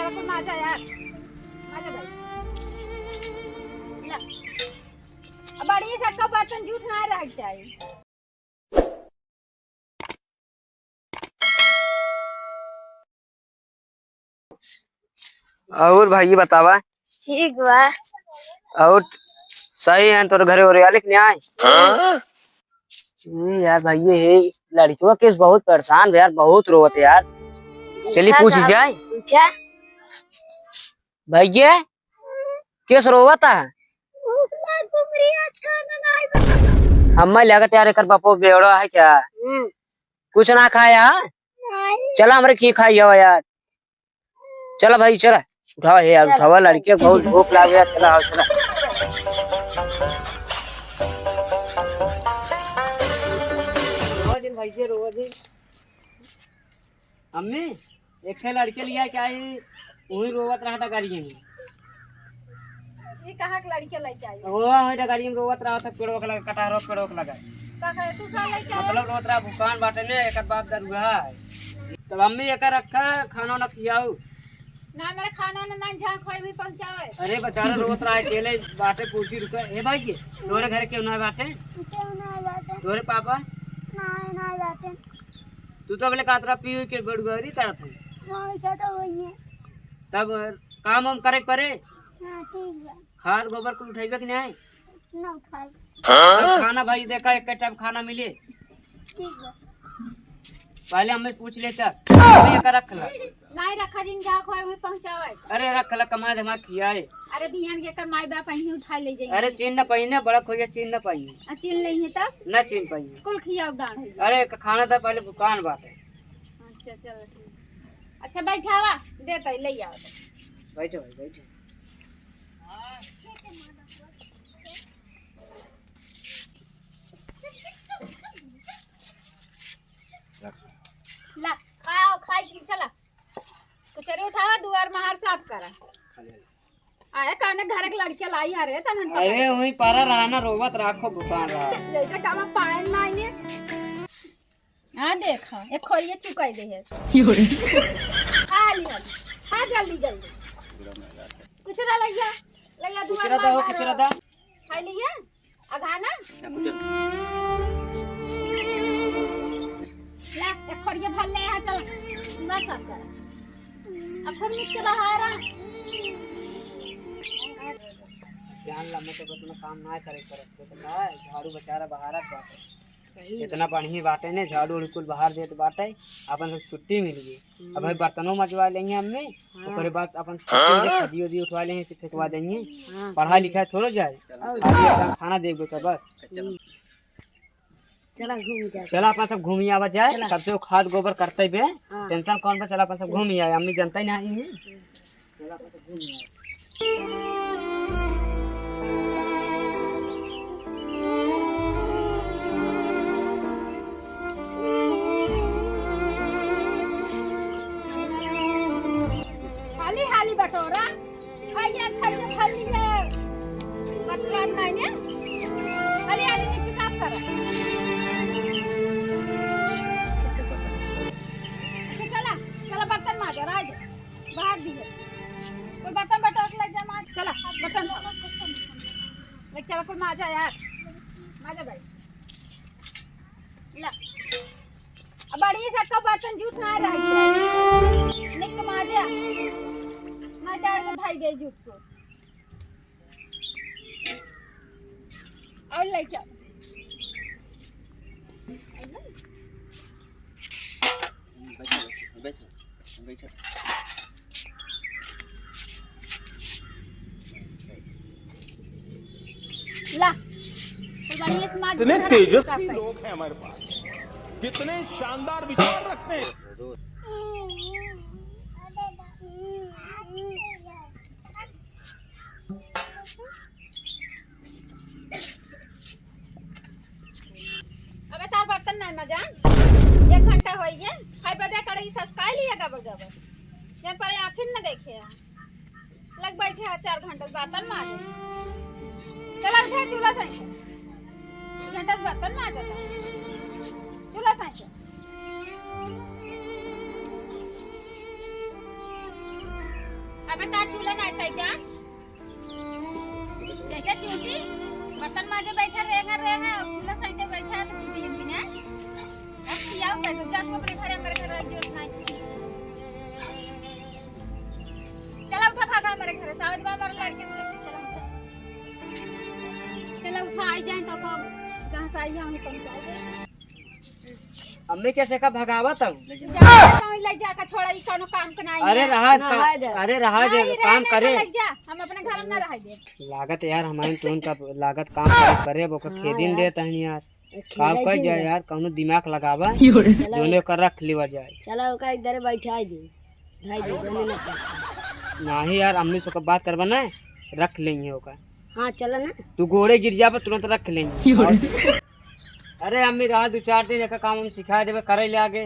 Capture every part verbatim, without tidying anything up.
कुल माजा यार, माजा भाई। ला। अब बढ़िया से एक्का बर्तन जूठ ना रह जाए। और भाई, ये बतावा। ठीक बा। और सही है, तोर घरे ओरे आले कि नहीं आए? हाँ? ये यार भाई, ये है लड़कियों के बहुत परेशान बा यार, बहुत रोवत है यार। चली पूछी जाए। पूछा। भैया, केस रोवत है? भूख लाग, घुमरी आज खाना नाई बना। हम्मे लागत यार, एकर बापो बेवड़ा है क्या? हम्म। कुछ ना खाया? नहीं। चला, हमरे खी खाई हवा यार। चला भाई, चला। उठावा हे यार, चला। उठावा, लड़के बहुत भूख लाग गया। चला, आओ, चला। रोवा जिन भाई, जे रोवा जिन। अम्मी, एक ठे लड़के लिया क्या ही, वही रोवत रहा डगारिये में। ये कहाँ के लड़के लेके आई? वो वही डगारिये में रोवत रहा था, पेड़वा के लगा, कटहरवा के पेड़वा के लगा। का कहे, तू का लेके आया? मतलब रोवत रहा, भूखान बाटे ने, एकर बाप दरुआ है। तब अम्मी एकर रखा, खाना ना खियाऊ। ना, मेरे खाना ना, ना, जहाँ खोई भी पहुँचावे। अरे बेचारा रोवत रहा, अकेले बाटे, पूछी रुका। ए भाई के, तोरे घर केहू ना बाटे? केहू ना बाटे। तोरे पापा? ना, ना बाटे। तू तो अगले कातरा पी के बड़ुआरी करत है। हाँ, ऐसा तो वही है। तब काम वाम करे के परे? हाँ, ठीक बा। खाद गोबर कुल उठैबे कि नहीं? ना उठाई। तब खाना भाई देखा, एक टाइम खाना मिले। ठीक बा। पहले हमें पूछ ले, चल। अभी एकर रख ला। नहीं रखा जिन, जहाँ खोए हुए पहुँचावे। अरे रख ला, कमा धमा खियाए। अरे बिहान के एकर माई बाप अहीं उठा ले जाएंगे। अरे चीन ना पाई ना, बड़ा खोइया चीन ना पाई। आ, चीन लेंगे तब? ना चीन पाई। कुल खियाओ डांड है। अरे क-, खाना था पहले भुकान बात है। अच्छा, चलो ठीक। अच्छा, बैठावा, देता है, ले आओ। बैठो भाई, बैठो। ला, खाओ, खाई पी, चला। कचरी उठावा, दुआर महार साफ करा। आए, काने घर के लड़के लाई हरे, तनन पकड़। अरे, वहीं पारा रहा ना, रोवत रहा, खूब भुकान रहा। जैसे काम पाए ना आइए। हाँ, देखा, एक खोइए चुकाई दे है। यो रे। हाली, हाली। हाँ, जल्दी, जल्दी। कुछ ना लइया, लइया दुआर कुछ ना दो, मार कुछ ना मारो। दो। खाई लिया? अघाना? ला, एक खोरिया भर ले, यहाँ चल। पूरा सब कर। अब फिर निक के बाहर आ। जान ला, मैं तो अपना काम ना करे, करे। तो का है, झाड़ू बेचारा बाहर आ बाटे। सही इतना बात। बढ़िया बाटे ने, झाड़ू उड़ू कुल बाहर देत बाटे, अपन सब छुट्टी मिल गई। हम्म। अब भाई बर्तनों मजवा लेंगे हमें, हाँ। ओकरे बाद अपन हाँ। खदी उदी उठवा लेंगे, से फेंकवा देंगे। हाँ, पढ़ाई सही। लिखाई थोड़ो जाए, और खाली अपन खाना देबे का बस। हम्म। चला घूम जाए। चला अपन सब घूमी आवा जाए, चला। तब से वो खाद गोबर करते बे, हाँ। टेंशन कौन बा, चला अपन सब चला। घूमी आए, हमने जनता ही नहीं है। हम्म। हाली हाली बटोरा, खाइए, खाइए, खा लीजिए। बटोरा नहीं है, हाली हाली से हिसाब करो। अच्छा, चला, चला, बर्तन माजो, राज। बाहर दिए। कुल बर्तन बटोर के ले जा, माँ। चला, बर्तन धो। ले चला, कुल माजा यार। माजा भाई। ला। अब बड़ी से का बर्तन जूठ ना रह जाए। निक माजा। ना जाए तो भाई दे जूठ को। और ले चल। बैठो, बैठो, बैठो। ला, तो बढ़िया से मार इतने के तेजस्वी लोग हैं हमारे पास, कितने शानदार विचार रखते हैं। अबे तार बर्तन नहीं मजा। एक घंटा होई गया। खाई बदे कड़ाई ससकाई लिया गबर गबर। ये पर आखिर न देखे हैं। लग बैठे हैं चार घंटा से बर्तन माजे। चला उठे चूल्हा साइड से। घंटा से बर्तन माजे। चूल्हा साइड से। अबे का चूल्हा ना सही जा? जैसे चूल्ही बर्तन माजे बैठा रेंगा रेंगा, अब चूल्हा सही दे बैठा तो चूल्ही भी ना। अब खियाओ बैठो, जा तू अपने घरे, हमारे घर वाली जरूरत नहीं। चला उठा, भागा हमारे घरे, सावज बा हमारे लड़के से, चला उठा। चला उठा, आई जाए तो कब जहाँ से आई है वहीं पहुँचा दे। अम्मी कैसे का भगावा तब? जा, ले जा का छोड़ा, ई कौनो काम के नहीं अरे है। रहा ना, का, हाय दे। अरे रहा दे, नहीं, काम रहने करे। लग जा, हम अपने घर में ना रह दे। लागत यार हमारे तो उनका लागत काम करे, करे वो का हाँ खेदिन यार। देत हन यार। खेला काम कर जी जा ना। यार, कौनो दिमाग लगावा। चला। दोनों का रख लेवा जाए। चला ओका एक दरे बैठा दे, भाई दे, दोनों ना कर। नहीं यार, अम्मी से बात करबा ना, रख लेंगे ओका। हाँ चला ना। तू गोड़े गिर जाबा, तुरंत रख लेंगे। अरे अम्मी, रहा दो चार दिन, एका काम हम सिखा देबे, करे ले आगे।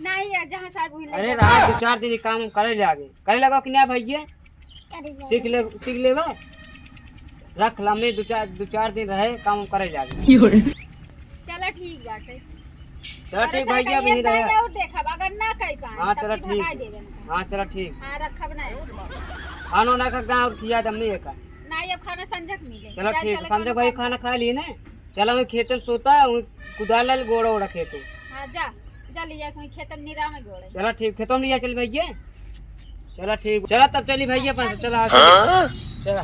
नहीं यार, जहाँ साहब वहीं ले अरे जा। रहा दो चार दिन, ये काम हम करे ले आगे। करे लगा कि ना भैया? करे ले। सीख ले, सीख लेबे। रख ला, अम्मी, दो चार, दो चार दिन रहे, काम हम करे ले आगे। चला ठीक बाटे। चला और ठीक ऐसा भैया, कहिए अभी रहे। और देखब, अगर ना कह पाए, हाँ, तब चला फिर ठीक। भगा देबे ना। हाँ, चला ठीक। हाँ, रखब ना। खाना ना खा और खिया दे अम्मी एका। ना, ये खाना संझक मिले। चला जा, ठीक, चला संझक खाना भाई खा। खाना खा लिए ना। चला, वही खेतन सोता, वही कुदाल लाल गोड़ा ओड़ा खेतो। हाँ, जा, जा लिया, वही खेतन निरा में गोड़े। चला ठीक, खेतों में लिया चल भैया। चला ठीक, चला तब चली भैया, पास चला। हाँ? चला।